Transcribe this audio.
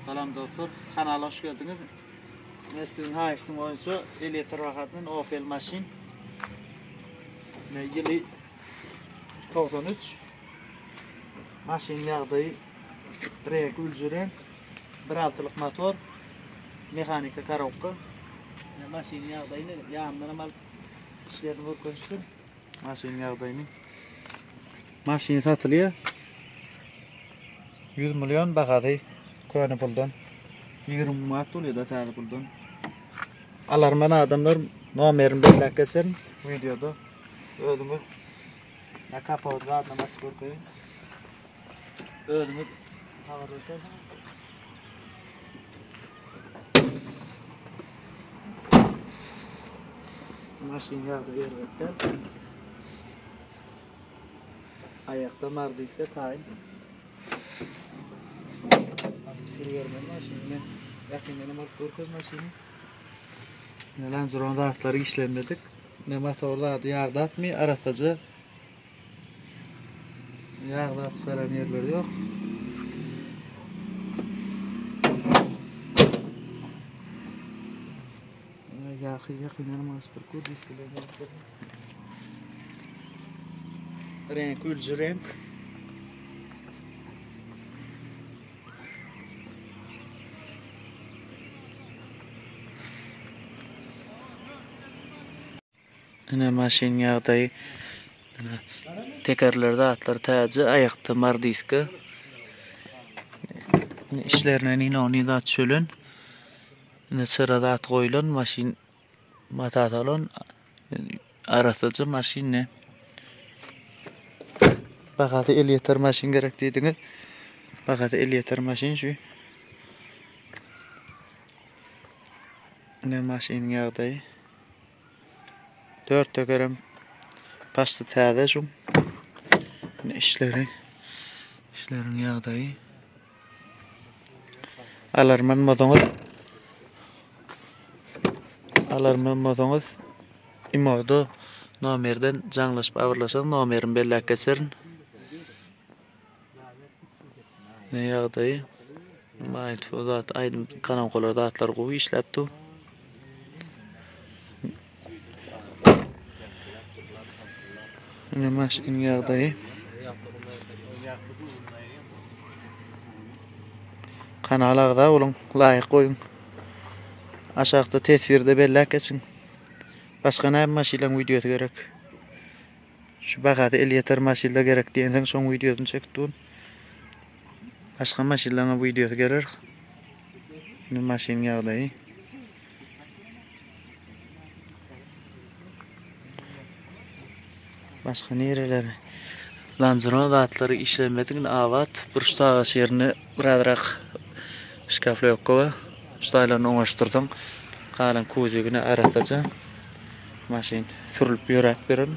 Salam dostlar, kanala hoş geldiňiz. Men siziň haýyşyň boýunça elýeter bahadan Opel maşyn. Ne ýyly 93. Maşyn ýagdaýy renk ülji renk. 1.6-lyk motor. Mehanika korobka. Ne maşyn ýagdaýyny ýanyndan hem alyp işlerini görkezişdim. Maşynyň ýagdaýyny. Maşyn satylýar. 100 million bahasy köne puldan. 20 müň manat bolýar da täze puldan. Alarman adamlar nomerini belläp geçerin wideoda. Özüňiz ne kapot zadyny açyp görkeýin. Özüňiz habarlaşarsyňyz. Maşyn ýagdaýy erbet däl. Aýakda mardiska taýyn. Sürübermeli maşyny. Ýakyndan hem alyp görkez maşyny. Ne lanzuron zatlary işlenmedik. Ne motor zady ýagdatmy, arassaja. Ýag zat çykaran ýerleri ýok. Ýaky ýakyndan maşdyr ku diskleri. Renk ülji renk. Ine maşynyň ýagdaýy. Ine tekerler zatlar täze, aýakda mardiska. Ine işlerine nino ni zat çölen. Ine çyra zat goýlan maşyn mata salan arassaja maşyn ne. Bahasy elýeter maşyn gerek diýdiňiz. Bahasy elýeter maşyn şu. Ine maşynyň ýagdaýy. Dört tekerem başda täze şu. Ine işleri. Işleriň ýagdaýy. Alarman bolsaňyz Alarman bolsaňyz imoda nomerden jaňlaşyp habarlaşaň nomerimi belläp geçerin. Ne ýagdaýy? Maýtfo zat aýdym kanalkalar zatlar gowy işläp dur. Ine maşynyň ýagdaýy. Kanala agza boluň, laýk goýuň. Aşakda teswirde belläp geçiň. Başga näme maşynlaryň wideosy gerek? Şu bahasy elýeter maşynlar gerek diýensiň şoň wideosyny çekip dur. Başga maşynlaryň wideosy geler. Indi maşynyň ýagdaýy. Başga nireleri? Lanzron zatlary işlenmedik indi abat. Bir şu sagaç ýerinde birazrak şkaflýokka bar. Şu taýlaryny oňaşdyrsaň galan kuzigini arassaja maşyn sürülip ýöräp ýören.